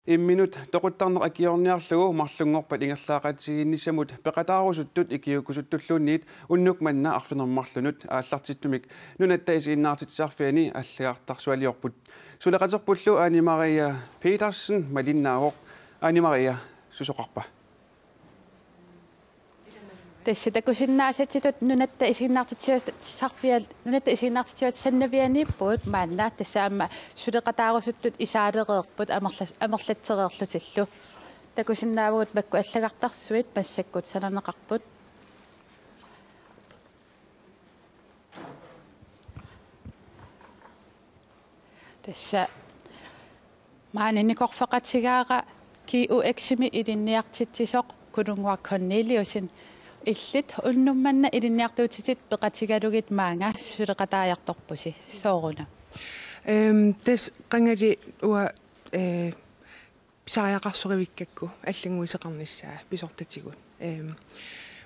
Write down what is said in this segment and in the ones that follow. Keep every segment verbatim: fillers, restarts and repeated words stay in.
Imminut toquttarneq akiorniarlugu marlunngorpat ingerlaaqatigiinnissamut peqataarusuttut ikiuukkusuttulluunniit unnuk manna arfineq-marlunut aallartittumik nunatta isiginnaartitsisarfiani allagartarsualiorput. Suleqaterpullu Anne Marie Petersen malinnaavoq. Anne Marie, susoqarpa? Tassa takusinnaasatsitut nunatta isiginnaartitsisoqarfiat, nunatta isiginnaartitsisoqarfiat sannavianiippugut maanna, tassa aamma suleqataarusuttut isaalereerput amerlas-, amerlatsereerlutillu. Takusinnaavugut makku allagartarsuit massakkut sananeqarput. Tassa maani nikorfaqatigaara G U X-imi ilinniartitsisoq Kulunnguaq Korneliussen, illit unnuk manna ilinniartuutitit peqatigalugit maanga suleqataajartorpusi, sooruna? Ehm, tassa qangali uanga, eh, pisariaqarsorivikkakku allannguisoqarnissaa pisortatigut. Ehm,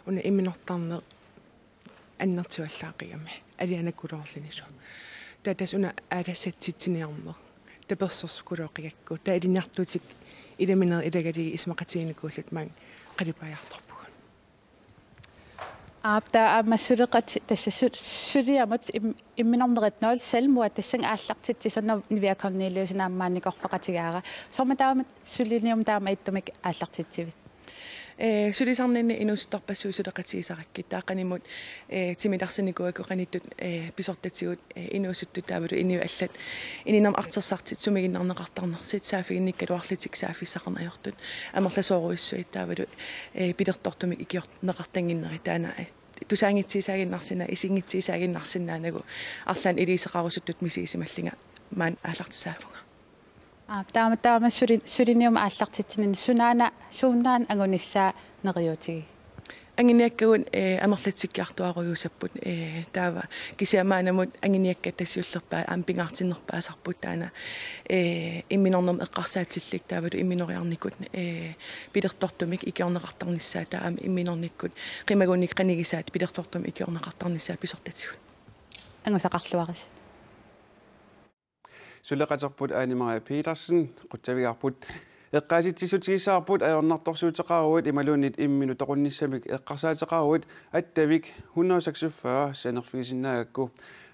una imminortarneq annertuallaaqigami alianakuluorlunilu. Taava tassa una aalassatsitsiniarneq tapersersukulooqigakku. Taava ilinniartuutit ilaminerit ilagalugit isumaqatiginikuulluta maani qalipaajartorpugut. Aap, taava aamma suleqat-, tassa su-, suliamut im-, imminornerit nul selvmord, tassannga aallartitsisoq Niviaq Korneliussen aamma maani nikorfaqatigaara. Soormi taama sulinium taama ittumik aallartitsivit? Eh, sulisarninni inuusuttorpassuit suleqatigisarakkit. Taava qanimut, eh, timitaarsinikuuakku qanittut, eh, pisortatigut, eh, inuusuttut taavalu inuit allat ininnermut artorsartut sumiginnarneqartarnersut saaffiginnikkaluarlutik saaffissaqarneq ajortut amerlasoorujussuit taavalu, eh, pilertortumik ikiorneqartannginnerit taanna, eh, tusaanngitsuusaaginnarsinnaanagu, isiginngitsuusaaginnarsinnaanagu arlaannik iliuuseqarusuttut misigisimallunga maani aallartissaavunga. Aap, taama, taama suli-, sulinium aallartitsininni sunaana, sunaana angunissaa neriuutigiuk? Anguniakkagut, eh, amerlatsikkiartuaarujuussapput, eh, taava kisianni maannamut anguniakkatta siullerpaat aamma pingaartinnerpaasarput taanna, eh, imminornermut eqqarsaatillit taavalu imminoriarnikkut, eh, pilertortumik ikiorneqartarnissaa taava aamma imminornikkut qimagunik qanigisaat pilertortumik ikiorneqartarnissaa pisortatigut. Angusaqarluarisi. Suleqaterput Anne Marie Petersen qutsavigaarput. Eqqaasitsissutigissavarput ajornartorsiuteqaruit imaluunniit imminut toqunnissamik eqqarsaateqaruit attavik hundrede seksogfyrre sianerfigisinnaagakku.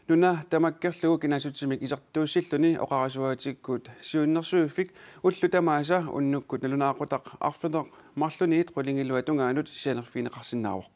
Nuna tamakkerlugu kinaassutsiminik isertuussilluni oqarasuaatikkut siunnersuiffik ullut tamaasa unnukkut nalunaaqutaq arfineq-marluniit qulingiluat tungaanut sianerfigineqarsinnaavoq.